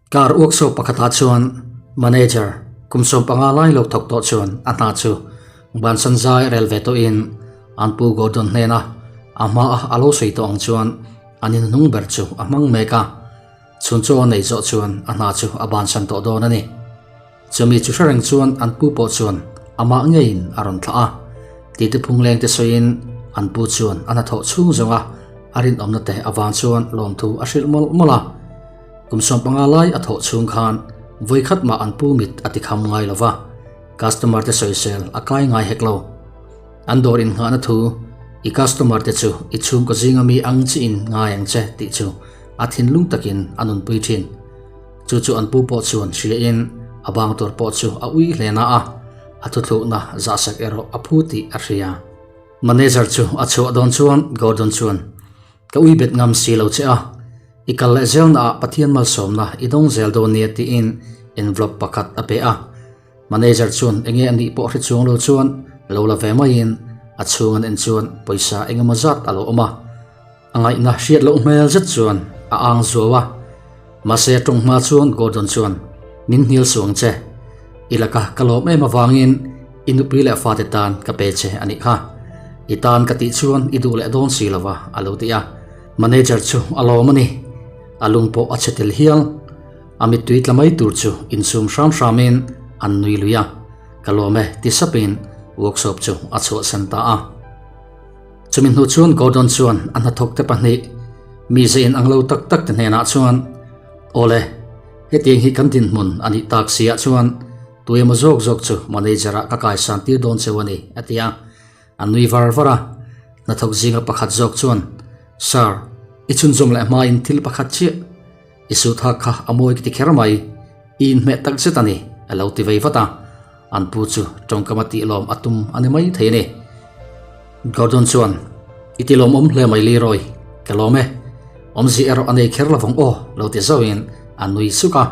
Car workshop pakhatah chuan manager kum 15 lai lo thawk tawh chuan a hna chu bansan zai rel ve tawhin an pu Gordon hnena a hmaa a lo sawi tawh ang chuan an inhnung ber chu a hmang mek a. Chhun chaw a neih zawh chuan a hna chu a bansan tawh dawn a ni. Chumi chu hre reng chuan an pu pawh chuan amah ngeiin a rawn thlah a. Titi phungleng te sawiin an pu chuan a hnathawh chhung zawnga a rinawmna te avang chuan lawmthu a hrilh mawlh mawlh a. Kum 15 lai a thawh chhung khan vawi khat mah an pu mit a tikham ngai lo va, customer te sawisel a kai ngai hek lo. An dawr innghahna thu, I customer te chu i chhungkaw zinga mi ang chiin ngai ang che tih chu a thinlung takin a nunpui thin. Chu chu an pu pawh chuan hriain a bang tur pawh chu a ui hle na a, a thuthlukna zahsak erawh a phu tih a hria. Manager chu a chhuah dawn chuan Gordon chuan, Ka ui bet ngam si lo che a, i kal leh zelna ah Pathian malsawmna i dawng zel dawn nia tiin envelope pakhat a pe a. Manager chuan enge a nih pawh hre chuang lo chuan lo la ve maiin a chhung an en chuan pawisa engemaw zat a lo awm a. A ngaihna hriat loh hmel zet chuan a ang zuau a. Mahse a tawng hma chuan Gordon chuan, Min hnial suh ang che. I laka ka lawm em avangin i nupui leh fate tan ka pe che a nih kha. I tan ka tih chuan i duh leh dawn si lova a lo ti a. Manager chu a lawm a ni. A lung pawh a chhe tel hial. A mittui tla mai tur chu insum hram hramin an nui lui a. Ka lawm e ti sapin workshop chu a chhuahsan ta a. Chumi hnu chuan Gordon chuan a hnathawkte pahnih, mize in ang lo tak tak te hnenah chuan, Awle, hetiang hi kan dinhmun a nih tak si ah chuan tu emaw zawk zawk chu manager ah ka kaisan tir dawn cheu a ni, a ti a. A nui var var a. Hnathawk zinga pakhat zawk chuan, Sir, i chhunzawm leh hmain thil pakhat chiah I suhthak kha a mawi ka ti kher mai, i inhmeh tak zet a ni, a lo ti vei vat a. An pu chu tawngkam a tihlawm a tum a ni mai thei a ni. Gordon chuan, I tilawmawm hle mai Leroy, ka lawm e. Awmzia erawh a nei kher lovang aw, lo ti zauhin a nui suk a.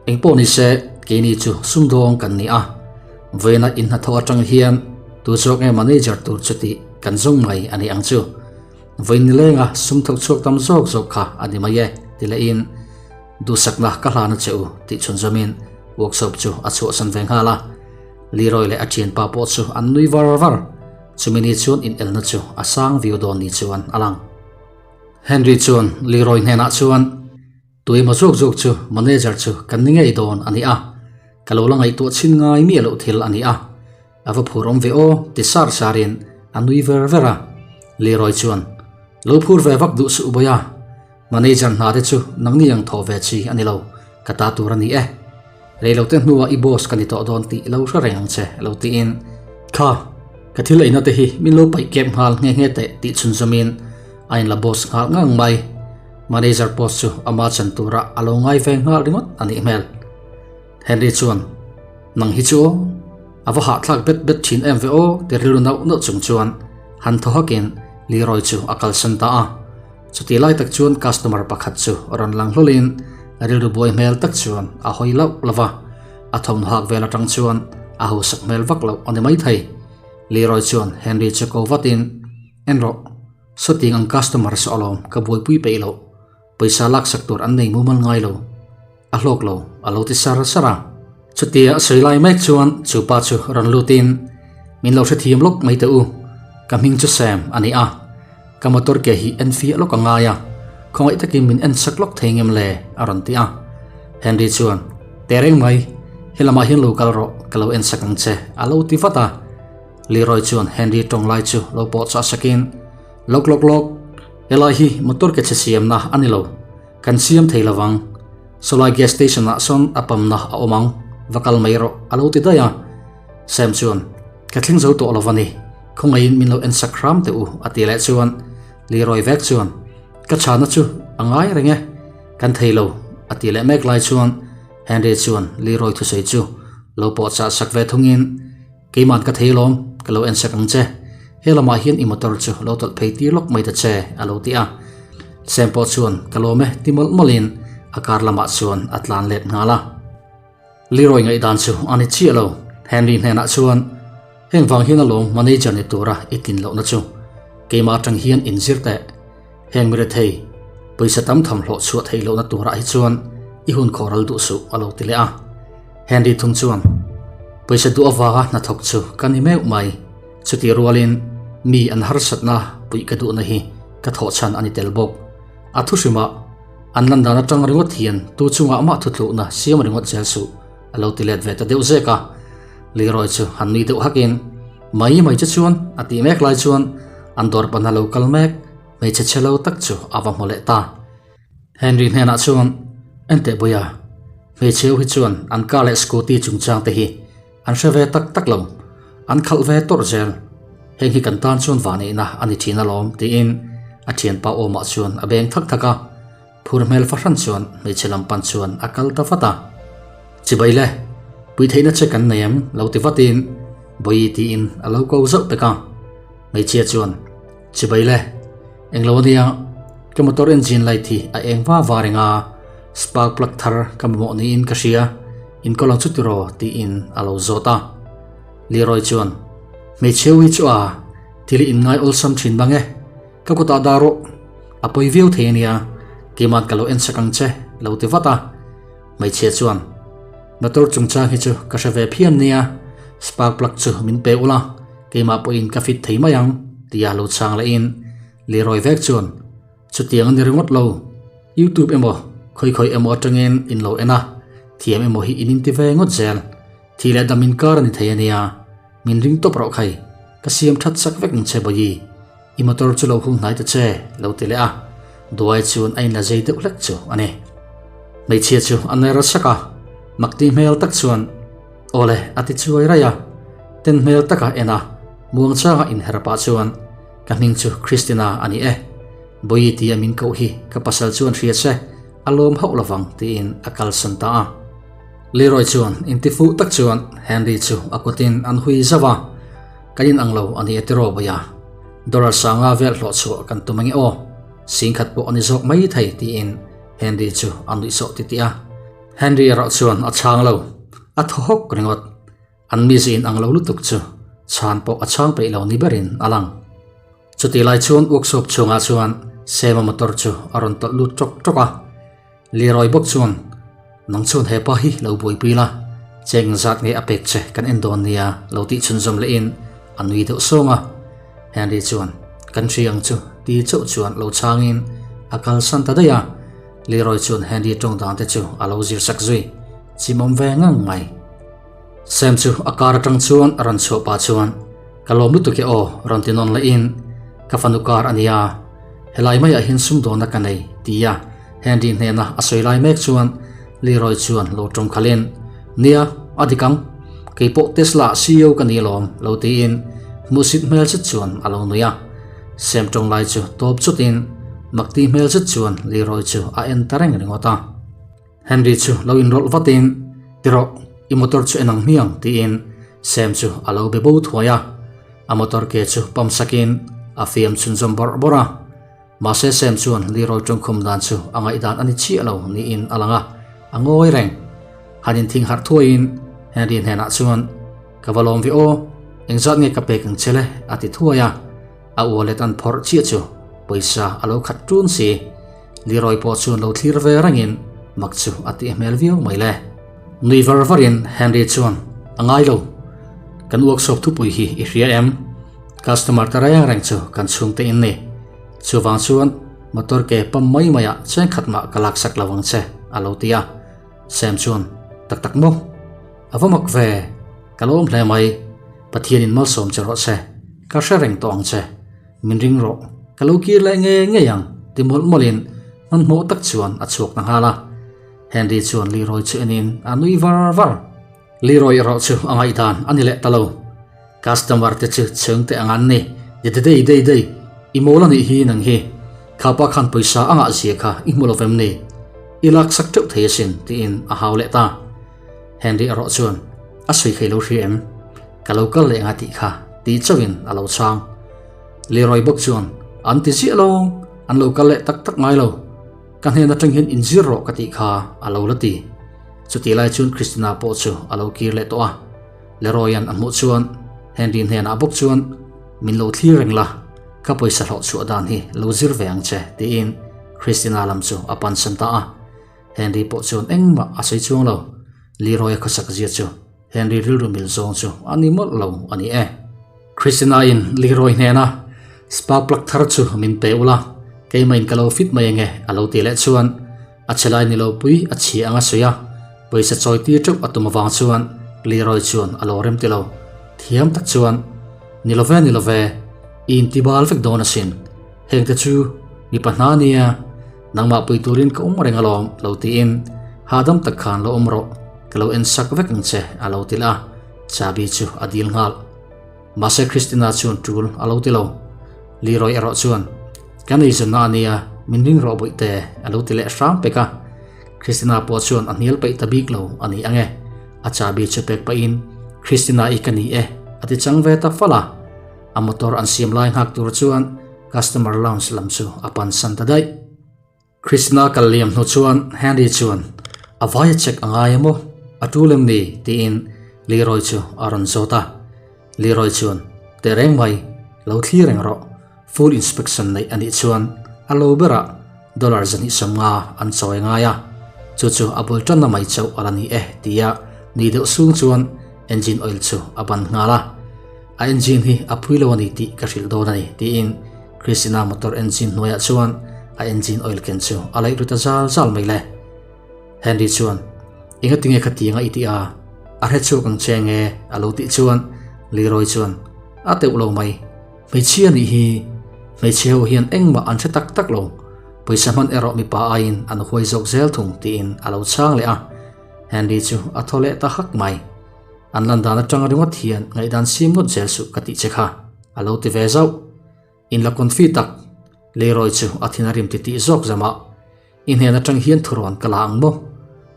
Engpawh ni se, keini chu sumdawng kan ni a. Vawiina inhnathawh atang hian tu zawk nge manager tur chu tih kan zawng mai a ni ang chu. Vawiin nilenga sum thawk chhuak tam zawk zawk kha a ni mai e, ti lehin duhsakna ka hlan a che u tih chhunzawmin workshop chu a chhuahsan ve nghal a. Leroy leh a thianpa pawh chu an nui var var. Chumi ni chuan inelna chu a sang viau dawn ni chuan a lang. Henry chuan Leroy hnenah chuan, Tuemaw zawk zawk chu manager chu kan ni ngei dawn a ni a, ka lo la ngaihtuah chhin ngai miah loh thil a ni a. A va phur awm ve aw, ti sar sarin a nui ver ver a. Leroy chuan, Lo phur ve vak duh suh Bawia, manager hna te chu nangni ang thawh ve chi a ni lo, ka ta tur a ni e. Reilote hnuah i boss ka ni tawh dawn tih lo hre reng ang che, lo tiin, Kha, ka thil eina te hi min lo paih kep nghal nghe nghe teh tih chhunzawmin a inla boss nghal ngang mai. Manager post chu ama chan turah a lo ngai ve nghal ringawt a nih hmel. Henry chuan, Nang hi chu aw, a va hahthlak bet bet thin em ve aw ti rilru nauh nauh chung chuan han thaw hakin Leroy chu a kalsan ta a. Chutih lai tak chuan customer pakhat chu rawn lang hlawlin rilru buai hmel tak chuan a hawi lauh lauh a, a thawmhnaw hak vel atang chuan a hausak hmel vak loh a ni maithei. Leroy chuan Henry chu ko vatin, En rawh, sawtiang ang customer saw alawm ka buaipui peih loh, pawisa laksak tur an nei mumal ngai lo. A hlawk lo, a lo ti sar sar a. Chutia a sawi lai mek chuan chu pa chu rawn lutin, Min lo hrethiam lawk mai teh u, ka hming chu Sam a ni a, ka motor ke hi en fiah lawk a ngai a, khawngaih takin min en sak lawk thei ngem le? a rawn ti a. Henry chuan, Tehreng mai, helamah hian lo kal rawh, ka lo en sak ang che, a lo ti vat a. Leroy chuan Henry tawng lai chu lo pawh chah sakin, Lawk lawk lawk, helai hi motor ke chhe siamna a ni lo. Kan siam thei lovang. Sawlai gas station ah sawn a pamna a awm ang, va kal mai rawh a lo ti daih a. Sam chuan, Ka thleng zo tawh lo va ni, khawngaihin min lo en sak hram teh u a ti leh chuan Leroy vek chuan, Ka chhana chu a ngai reng e, kan thei lo a ti leh mek lai chuan Henry chuan Leroy thusawi chu lo pawh chah sak ve thungin, Keiman ka thei lawm, ka lo en sak ang che. He lamah hian i motor chu lo tawlh phei tir lawk mai ta che, a lo ti a. Sam pawh chuan ka lawm e ti mawlh mawlhin a car lamah chuan a tlan let nghal a. Leroy ngaihdan chu a ni chiah lo. Henry hnenah chuan, Heng vang hian alawm manager ni tura i tlin lohna chu. Keimah atang hian inzir teh. Heng mi rethei, pawisa tam tham hlawh chhuah theih lohna turah hi chuan I hun khawhral duh suh a lo ti leh a. Henry thung chuan, Pawisa duh avanga hnathawk chu ka ni meuh mai. Chutih rualin mi an harsatna puih ka duhna hi ka thawh chhan a ni tel bawk. A thu hrimah an lan dan atang ringawt hian tu chungah mah thutluhna siam ringawt zel suh a lo ti let ve ta deuh zek a. Leroy chu han nui deuh hakin, Mai mai che chuan a tih mek lai chuan an dawr pana lo kal mek hmeichhe chhe lo tak chu a va hmu leh ta. Henry hnenah chuan, Enteh Buia, hmeichhe ho hi chuan an car leh scooty chungchang te hi an hre ve tak tak lo, an khalh ve tawrh zel. Heng hi kan tan chuan vahneihna a ni thin alawm, tiin a thianpa awmah chuan a beng thak thak a. Phur hmel fahran chuan hmeichhe lam pan chuan a kal ta vat a. Chibai le, pui theihna che kan nei em? lo ti vatin Bawi tiin a lo ko zauh pek a. Hmeichhia chuan, Chibai le, englo ania, ka motor engine light hi a eng va va reng a, spark plug thar ka mamawh niin ka hria, in kaw lang chu tiraw? tiin a lo zawt a. Leroy chuan, Hmeichhia hi chu a, thil hi in ngai awlsam thin bang e, Ka kutah dah rawh, a pawi viau thei ania, keiman ka lo en sak ang che, lo ti vat a. Hmeichhia chuan, Motor chungchang hi chu ka hre ve phian nia, spark plug chu min pe ula, keimah pawhin ka fit thei mai ang, tia lo chhang lehin Leroy vek chuan, Chutiang a ni ringawt lo, YouTube emaw khawi khawi emaw atangin in lo en a, thiam emaw hi in inti ve ngawt zel, thi leh dam inkar a ni thei ania. Min ring tawp rawh khai, ka siam that sak vek ang che Bawi, i motor chu lo hung hnai ta che, lo ti leh a, Duai chuan a inla zei deuh hlek chu a ni. Hmeichhia chu a ner sak a, makti hmel tak chuan, Awle a ti chuai raih a, ten hmel taka en a, muangchanga inher pah chuan, Ka hming chu Christina a ni e, Bawi tia min koh hi ka pasal chuan hria se, a lawm hauh lovang tiin a kalsan ta a. Leroy chuan intifuh tak chuan Henry chu a kutin an hui zauh a, Kan inang lo a ni e tiraw Bawia? Dollar sanga vel hlawh chhuah kan tum ange aw, singkhat pawh a ni zawk mai thei tiin Henry chu a nuih sawh titih a. Henry erawh chuan a chhang lo, a thaw hawk ringawt. An mize inang lo lutuk chu chhan pawh a chhang peih lo ni berin a lang. Chutih lai chuan workshop chhungah chuan Sam-a motor chu a rawn tawlh lut tawk tawk a. Leroy bawk chuan, Nang chuan hepa hi lo buaipui la, cheng zat nge a pek che kan en dawn nia lo tih chhunzawm lehin a nui deuh sawng a. Henry chuan, Kan hria ang chu ti chauh chuan lo chhangin a kalsan ta daih a. Leroy chuan Henry tawng dan te chu a lo zir sak zui chimawm ve ngang mai. Sam chu a car atang chuan a rawn chhuah pah chuan, Ka lawm lutuk e aw, rawn ti nawn lehin, Ka fanu car a nia, helai maiah hian sumdawnna ka nei, tia Henry hnena a sawi lai mek chuan Leroy chuan lo tawng khalhin, Nia, a dik ang, kei pawh Tesla ah CEO ka ni alawm, lo tiin hmuhsit hmel zet chuan a lo nui a. Sam tawng lai chu tawp chutin makti hmel zet chuan Leroy chu a en ta reng ringawt a. Henry chu lo inrawlh vatin, Ti rawh, i motor chu en ang hmiang, tiin Sam chu a lo be bo thuai a. A motor ke chu pump sakin a fiam chhunzawm bawrh bawrh a. Mahse Sam chuan Leroy tawngkhum dan chu a ngaihdan a ni chiah lo niin a lang a, a ngawi reng. Han inthing harh thuaiin Henry hnenah chuan, Ka va lawm ve aw, engzat nge ka pek ang che le? a ti thuai a. A wallet an phawrh chiah chu pawisa a lo khat ṭun si. Leroy pawh chuan lo thlir ve rengin mak chu a tih hmel viau mai le. Nui var varin Henry chuan, A ngai lo. Kan workshop thupui hi i hria em? Customer te reng reng chu kan chhungte in ni. Chuvang chuan motor ke pam mai maiah chengkhat mah ka laksak lo ang che, a lo ti a. Sam chuan, Tak tak maw? A va mak ve. Ka lawm hle mai. Pathianin malsawm che rawh se. Ka hre reng tawh ang che. Min ring rawh, ka lo kir leh nge ngei ang, ti mawlh mawlhin hmanhmawh tak chuan a chhuak ta nghal a. Henry chuan Leroy chu enin a nui var var. Leroy erawh chu a ngaihdan a ni leh ta lo. Customer te chu chhungte ang an ni, de de dei dei dei, i mawl a nih hi nang hi, kha pa khan pawisa a ngah zia kha i hmu lo vem ni? I laksak teuh thei asin, tiin a hau leh ta. Henry erawh chuan a sawi thei lo hria em? Ka lo kal leh nga tih kha tih chauhin a lo chhang. Leroy bawk chuan an ti ziah lo, an lo kal leh tak tak ngai lo. Ka hnen atang hian inzir rawh ka tih kha a lo la ti. Chutih lai chuan Christina pawh chu a lo kir leh tawh a. Leroy-a'n a hmuh chuan Henry hnenah bawk chuan min lo thlir reng la, ka pawisa hlawh chhuah dan hi lo zir ve ang che tiin Christina lam chu a pansan ta a. Henry pawh chuan engmah a sawi chuang lo. Leroy-a khawsak zia chu Henry rilru mil zawng chu a ni mawlh lo a ni e. Christina-in Leroy hnena spark plug thar chu min pe ula, keimahin ka lo fit mai ange a lo ti leh chuan a che lai ni lo pui a chhia anga sawi a, pawisa chawi tir teuh a tum avang chuan Leroy chuan a lo rem ti lo. Thiam tak chuan, Ni lo ve, ni lo ve, i inti bal vek dawn asin. Hengte chu mipa hna nia, nangmah pui turin ka awm reng alawm lo tiin hahdam tak khan lo awm rawh, ka lo en sak vek ang che a lo ti leh a, chabi chu a dil nghal. Mahse Christina chuan tul a lo ti lo. Leroy erawh chuan, Ka neizawnna a nia, min ring rawh bawihte a lo ti leh hram pek a. Christina pawh chuan a hnial peih ta bik lo a ni ang e. A chabi chu pek pahin, Christina i ka ni e a ti chang ve ta fal a. A motor an siam lai nghak tur chuan customer lounge lam chu a pan san ta daih. Krishna kal liam hnu chuan Henry chuan a vai a check a ngai emaw a tul em ni tiin Leroy chu a rawn zawt a. Leroy chuan teh reng mai lo thlir reng rawh full inspection neih a nih chuan a lo berah dollar 250 an chawi ngai a, chu chu a bul tanna mai chauh a la ni e tia ni deuh sung chuan engine oil chu a ban nghal a. A engine hi a pui lo a ni tih ka hrilh dawn a ni, tiin Christina motor engine hnuaiah chuan a engine oil ken chu a laih ru ta zal zal mai le. Henry chuan, Engatinge khatianga i tih a? A hre chhuak ang che nge? a lo tih chuan Leroy chuan, A teuh lo mai. Hmeichhia nih hi hmeichhe ho hian engmah an hre tak tak lo. Pawisa hman erawh mipa aiin an huai zawk zel thung, tiin a lo chhang leh a. Henry chu a thaw leh ta hak mai. An lan dan atang ringawt hian ngaihdan sim ngawt zel suh ka tih che kha, a lo ti ve zauh. In la confi tak, Leroy chu a thin a rim ti tih zawk zamah, I hnen atang hian thurawn ka la ang maw?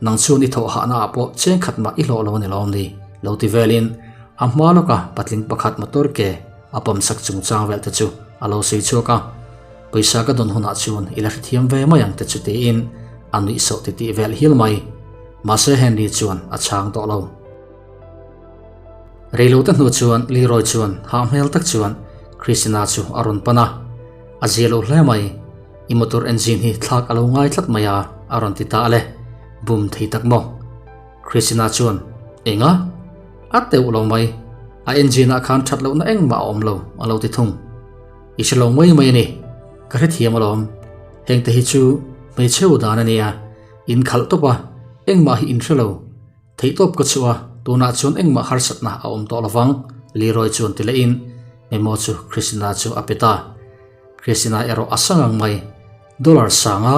Nang chuan i thawh hahna ah pawh cheng khat mah i hlawh lo a ni lawm ni? Lo ti velin a hma lawka patling pakhat motor ke a pawm sak chungchang vel te chu a lo sawi chhuak a. Pawisa ka dawn hunah chuan i la hrethiam ve mai ang te chu tiin a nuihsawh ti tih vel hial mai. Mahse Henry chuan a chhang tawh lo. Reilote hnu chuan Leroy chuan hah hmel tak chuan Christina chu a rawn pan a, A zia lo hle mai, i motor engine hi thlak a lo ngai tlat mai a, a rawn ti ta a le, bum thei tak maw? Christina chuan, Enga? A teuh lo mai, a engine ah khan that lohna engmah a awm lo, a lo ti thung. I hre lo mai mai a ni, ka hrethiam alawm, hengte hi chu hmeichheu dan a nia, In khalh tawp a, engmah hi in hre lo. Theihtawp ka chhuah a, tunah chuan engmah harsatna a awm tawh lovang, Leroy chuan ti lehin memo chu Christina chu a pe ta. Christina erawh a sang ang mai. Dollar sanga,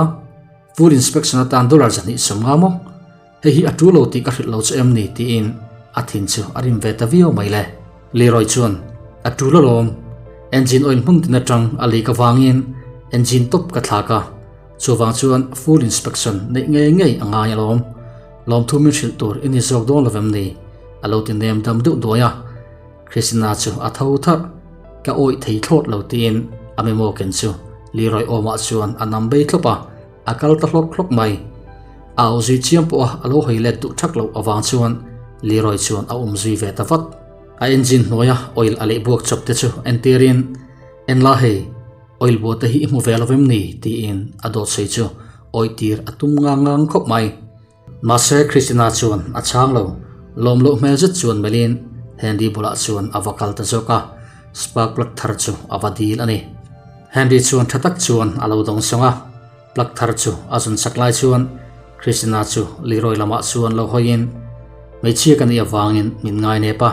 full inspection atan dollar 250 maw? Hei hi a tu lo tih ka hrilh lo chu em ni? tiin a thin chu a rim ve ta viau mai le. Leroy chuan, A tul alawm. Engine oil hmun tin atang a leak avangin engine top ka thlak a. Chuvang chuan full inspection neih ngei ngei a ngai alawm. Lawmthu min hrilh tur i ni zawk dawn lovem ni? A lo ti nem dam deuh duai a. Christina chu a tho tharh. Ka awih thei thlawt lo tiin a memo ken chu Leroy awmah chuan a nam bei thlawp a, a kal ta hlawk hlawk mai. A au zui chiam pawh a a lo hawi let duh thak loh avang chuan Leroy chuan a um zui ve ta vat. A engine hnuaia oil a leih buak chawp te chu entirin, Enla hei, Oil bua te hi i hmu ve lo vem ni? tiin a dawt sawi chu awih tir a tum ngang ngang khawp mai. Mahse Christina chuan a chhang lo, lawm loh hmel zet chuan melhin Henry bulah chuan a va kal ta zawk a, spark plug thar chu a va dil a ni. Henry chuan tha tak chuan a lo dawng sawng a, plug thar chu a zun sak lai chuan Christina chu Leroy lamah chuan lo hawiin, Hmeichhia ka nih avangin min ngai nep a,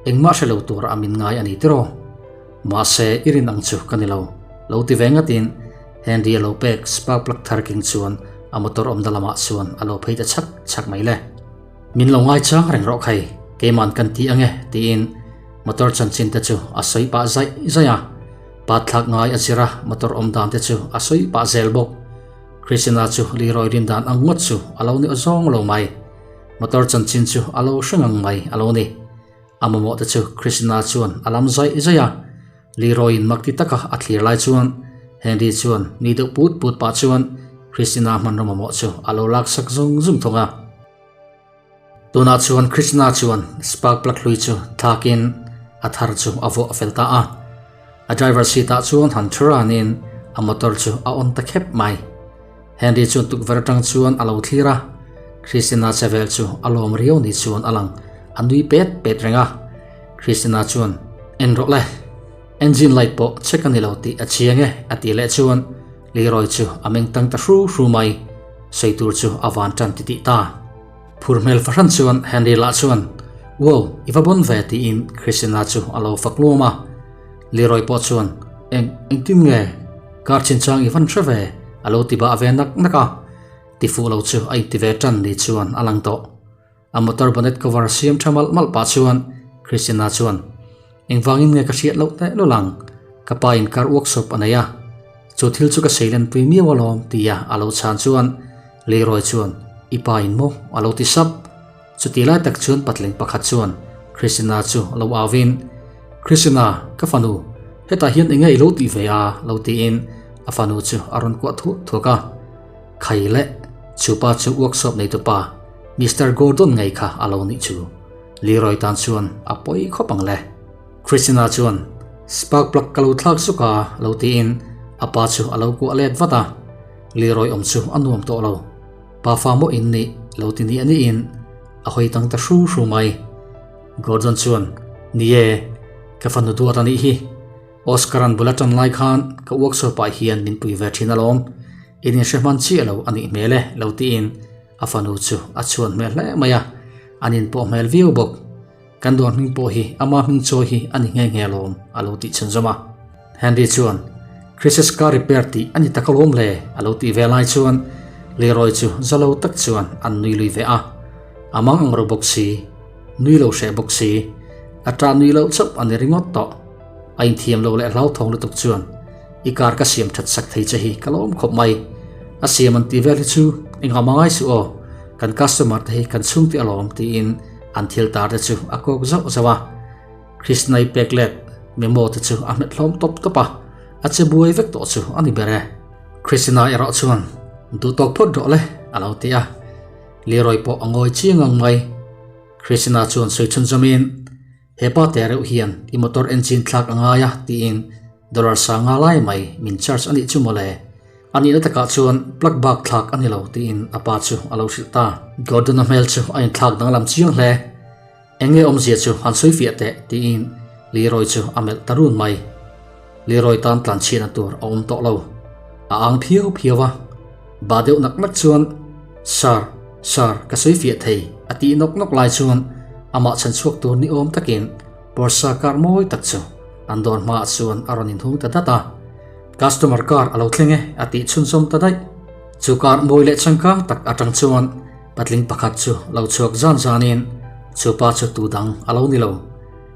engmah hre lo tur a min ngai a ni tiraw? Mahse, i rin ang chu ka ni lo. Lo ti ve ngatin Henry a lo pek spark plug thar keng chuan a motor awmna lamah chuan a lo phei ta chhak chhak mai le. Min lo ngai chang reng rawh khai, keiman kan ti ange tiin motor chanchin te chu a sawi pah zaih zaih a. Pat thlak ngai a zir a, motor awm dan te chu a sawi pah zel bawk. Christina chu Leroy rin dan ang ngawt chu a lo ni awzawng lo mai. Motor chanchin chu a lo hre ngang mai a lo ni. A mamawh te chu Krishna chuan a lam zaih zaih a, Leroy-in mak ti taka a thlir lai chuan Henry chuan ni deuh put put pah chuan Krishna hmanraw mamawh chu a lo lak sak zung zung thung a. Tunah chuan Krishna chuan spark plug hlui chu thlakin a thar chu a vuah fel ta a. A driver seat ah chuan han thu ranin a motor chu a on ta khep mai. Henry chuan tukverh atang chuan a lo thlir a, Christina che vel chu a lawm riau ni chuan a lang, a nui pet pet reng a. Christina chuan, En rawh le, engine light pawh check a ni lo tih a chiang e a ti leh chuan Leroy chu a meng tang ta hru hru mai, sawi tur chu a van tan titih ta. Phur hmel fahran chuan Henry lah chuan, Wow, i va bawn ve tiin Christina chu a lo fak luam a. Leroy pawh chuan, Eng, engtin nge? Kar chinchang i van hre ve a lo ti bah ve nak nak a. Ti fuh lo chu a inti ve tan ni chuan a lang tawh. A motor bonnet cover siam tha malh malh pah chuan Christina chuan, Engvangin nge ka hriat loh teh lul ang? Ka pa in car workshop a nei a, chu thil chu ka seilen pui miau alawm tia a lo chhan chuan Leroy chuan, I pa in maw? a lo ti sap. Chuti lai tak chuan patling pakhat chuan Christina chu a lo au in, Christina, ka fanu, hetah hian enge i lo tih ve a? lo tiin a fanu chu a rawn kuah thuak thuak a. Khai leh, chu pa chu workshop neitupa Mister Gordon ngei kha a lo nih chu. Leroy tan chuan a pawi khawp ang le. Christina chuan spark plug ka lo thlak zuk a lo tiin a pa chu a lo kuah let vat a. Leroy awm chu a nuam tawh lo. Pa fa maw in nih lo ti nih a niin a hawi tang ta hru hru mai. Gordon chuan, Ni e, ka fanu duat a nih hi. Oscar-a'n bul a tan lai khan ka workshop ah hian min pui ve thin alawm. In inhre hman chiah lo a nih hmel e lo tiin a fanu chu a chhuan hmel hle mai a, an inpawh hmel viau bawk. Kan dawr hming pawh hi ama hming chawi hi a ni nghe nghe alawm a lo tih chhunzawm a. Henry chuan, Chris's car repair tih a ni tak alawm le a lo tih ve lai chuan Leroy chu za lo tak chuan an nui lui ve a. A mang ang ro bawk si, nui lo hreh bawk si, a ṭah nui loh chauh a ni ringawt tawh. A inthiam lo leh hlauthawng lutuk chuan i car ka siam that sak thei che hi ka lawm khawp mai. A siam an tih vel hi chu engah mah ngai suh aw, kan customer te hi kan chhung tih alawm tiin an thil tar te chu a kawk zauh zauh a. Krishna-i pek let memo te chu a hmet hlawm tawp tawp a, a che buai vek tawh chu a ni ber e. Krishna erawh chuan duh tawk phawt rawh le a lo ti a, Leroy pawh a ngawi chiang ang mai. Krishna chuan sawi chhunzawmin. He pa te reuh hian i motor engine thlak a ngai a tiin dollar sanga lai mai min charge a nih chu mawle. A nihna takah chuan plug bak thlak a ni lo tiin a pa chu a lo hrilh ta. Gordon-a hmel chu a inthlak danglam chiang hle. Eng nge awmzia chu han sawi fiah teh tiin Leroy chu a melh ta run mai. Leroy tan tlanchhiatna tur a awm tawh lo. A ang phiau phiau a. Ba deuh nak nak chuan, Sir, Sir, ka sawi fiah thei, a tih nawk nawk lai chuan amah chhan chhuak tur ni awm takin Porsche car mawi tak chu an dawr hmaah chuan a rawn inhung ta dat a. Customer car a lo thleng e, a tih chhunzawm ta daih. Chu car mawi leh changkang tak atang chuan patling pakhat chu lo chhuak zan zanin chu pa chu tu dang a lo ni lo.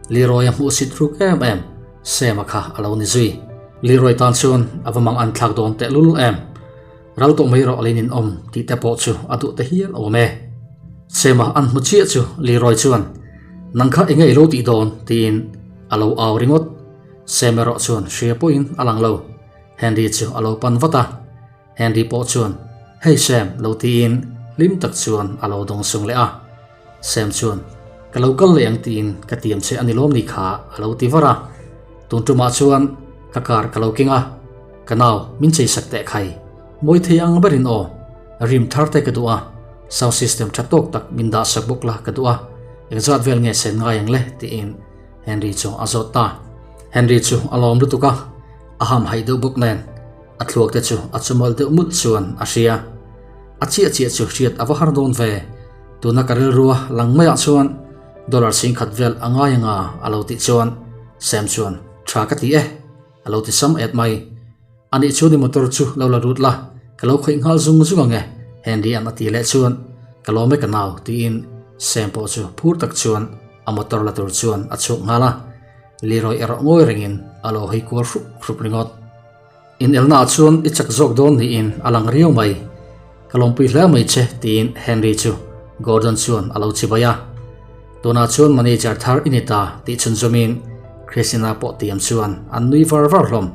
Leroy a hmuhsit ruk em em, Sam-a kha a lo ni zui. Leroy tan chuan a va mang an thlak dawn tehlul em. Ral tawh mai rawh lein in awm tih te pawh chu a duh ta hial awm e. Sam-a an hmu chiah chu Leroy chuan, Nang kha enge i lo tih dawn? tiin a lo au ringawt. Sam erawh chuan hria pawhin a lang lo. Henry chu a lo pan vat a. Henry pawh chuan, Hey Sam lo tiin hlim tak chuan a lo dawng sung leh a. Sam chuan, Ka lo kal leh ang tiin ka tiam che a ni lawm ni kha a lo ti var a. Tun tumah chuan ka car ka lo keng a, ka nau min chei sak teh khai. Mawi thei ang berin aw, rim thar te ka duh a, sound system tha tawk tak min dah sak bawk la ka duh a, engzat vel nge sen ngai ang le tiin Henry chu a zawt ta. Henry chu a lawm lutuk a, a hamhaih deuh bawk nen a thluak te chu a chumawlh deuh mut chuan a hria. A chiah chiah chu hriat a va har dawn ve. Tuna ka rilrua lang maiah chuan dollar singkhat vel a ngai anga a lo tih chuan Sam chuan tha ka ti e a lo ti sam et mai. Anih chuan i motor chu lo la lut la, ka lo khawih nghal zung zung ang e Henry an a ti leh chuan ka lawm e ka nau tiin Sam pawh chu phur tak chuan a motor la tur chuan a chhuak nghal a. Leroy erawh ngawi rengin a lo hawi kual hrup hrup ringawt. Inelnaah chuan i chak zawk dawn niin a lang riau mai. Ka lawmpui hle mai che, tiin Henry chu Gordon chuan a lo chibai a. Tunah chuan manager thar i ni ta tih chhunzawmin Christina pawh tiam chuan an nui var var hlawm.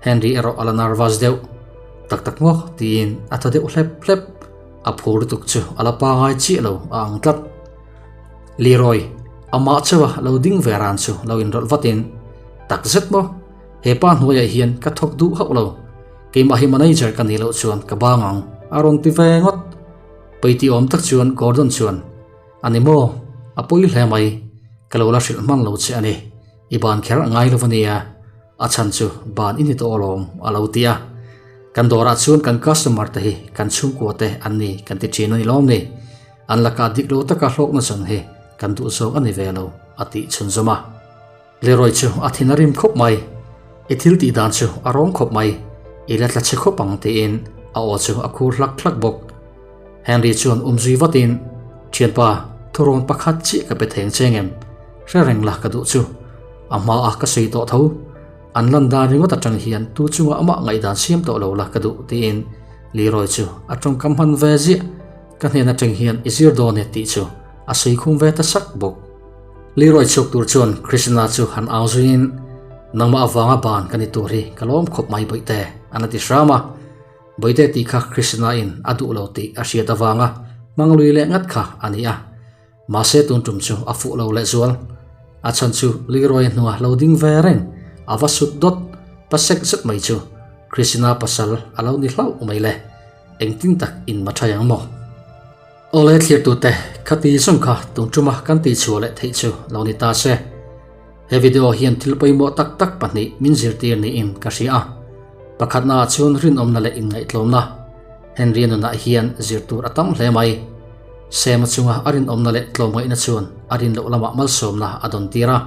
Henry erawh a la nervous deuh. Tak tak maw? tiin a thaw deuh hlep hlep. A phur lutuk chu a la pangai chiah lo a ang tlat. Leroy, amah chauha lo ding ve ran chu lo inrawlh vatin, Tak zet maw? He pa hnuaiah hian ka thawk duh hauh lo. Keimah hi manager ka nih loh chuan ka bang ang, a rawn ti ve ngawt. Paiti awm tak chuan Gordon chuan, A ni maw? A pawi hle mai. Ka lo la hrilh hman lo che a ni. I ban kher a ngai lo a nia. A chhan chu ban i ni tawh alawm, a lo ti a. Kan dawrah chuan kan customer te hi kan chhungkua te an ni kan ti thin a ni lawm ni. An lakah dik lo taka hlawkna chang hi kan duh zawk a ni ve lo, a tih chhunzawm a. Leroy chu a thin a rim khawp mai. I thil tih dan chu a rawng khawp mai. I la tla chhe khawp ang tiin a aw chu a khur hlak hlak bawk. Henry chuan umzui vatin, Thianpa, thurawn pakhat chiah ka pe theng cheng em? Hre reng la ka duh chu. A hmaa ka sawi tawh tho. An lan dan ringawt atang hian tu chunga amah ngaihdan siam tawh lo la ka duh tiin Leroy chu a tawngkam hman ve ziah. Ka hnen atang hian i zir dawn e tih chu a sawi khum ve ta sak bawk. Leroy chhuak tur chuan Krishna chu han au zuiin, Nangmah avanga ban ka ni tur hi ka lawm khawp mai Bawihte, an la ti hram a. Bawihte tih kha Krishna in a duh lo tih a hriat avanga hmang lui leh ngat kha a ni a. Mahse tun tum chu a fuh lo lehzual. A chhan chu Leroy hnua lo ding ve reng a va sut dawt pasek zet mai chu Krishna pasal a lo ni hlauh mai le. Engtin tak in ma thai ang maw? Awle thlirtute, khati zawng kha tun tuma kan tihchhuah leh theih chu lo ni ta se. He video hian thil pawimawh tak tak pahnih min zirtir niin ka hria a. Pakhatnaah chuan rinawmna leh inngaihtlawmna. Henry-a nunah hian zir tur a tam hle mai. Sam-a chunga a rinawmna leh tlawmngaihna chuan a rin loh lamah malsawmna a dawn tir a.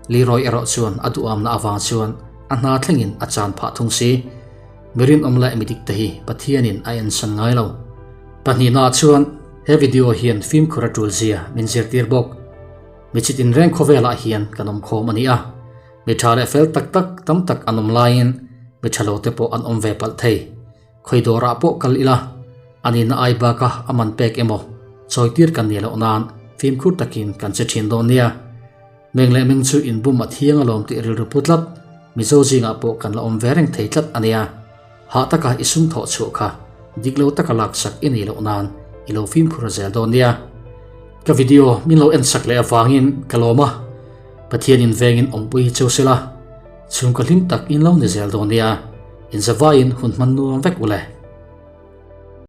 Leroy erawh chuan a duhamna avang chuan a hna thlengin a chan phah thung si. Mi rinawm leh mi dik te hi Pathianin a ensan ngai lo. Pahnihnaah chuan he video hian fimkhur a tul zia min zirtir bawk. Mi chit inreng khawvelah hian kan awm khawm a ni a. Mi tha leh fel tak tak tam tak an awm laiin mi tha lo te pawh an awm ve palh thei. Khawi dawrah pawh kal ila, a nihna ai baka a man pek emaw chawitir kan nih loh nan fimkhur takin kan che thin dawn nia. Meng leh meng chu inbum a thiang alawm tih rilru pu tlat, Mizo zingah pawh kan la awm ve reng thei tlat a nia. Hah taka i sum thawh chhuah kha dik lo taka laksak i nih loh nan i lo fimkhur zel dawn nia. Ka video min lo en sak leh avangin ka lawm a, Pathianin vengin awmpui hi cheu sela, chhungkaw hlim tak in lo ni zel dawn nia, inzavaiin hun hman nuam vek ule.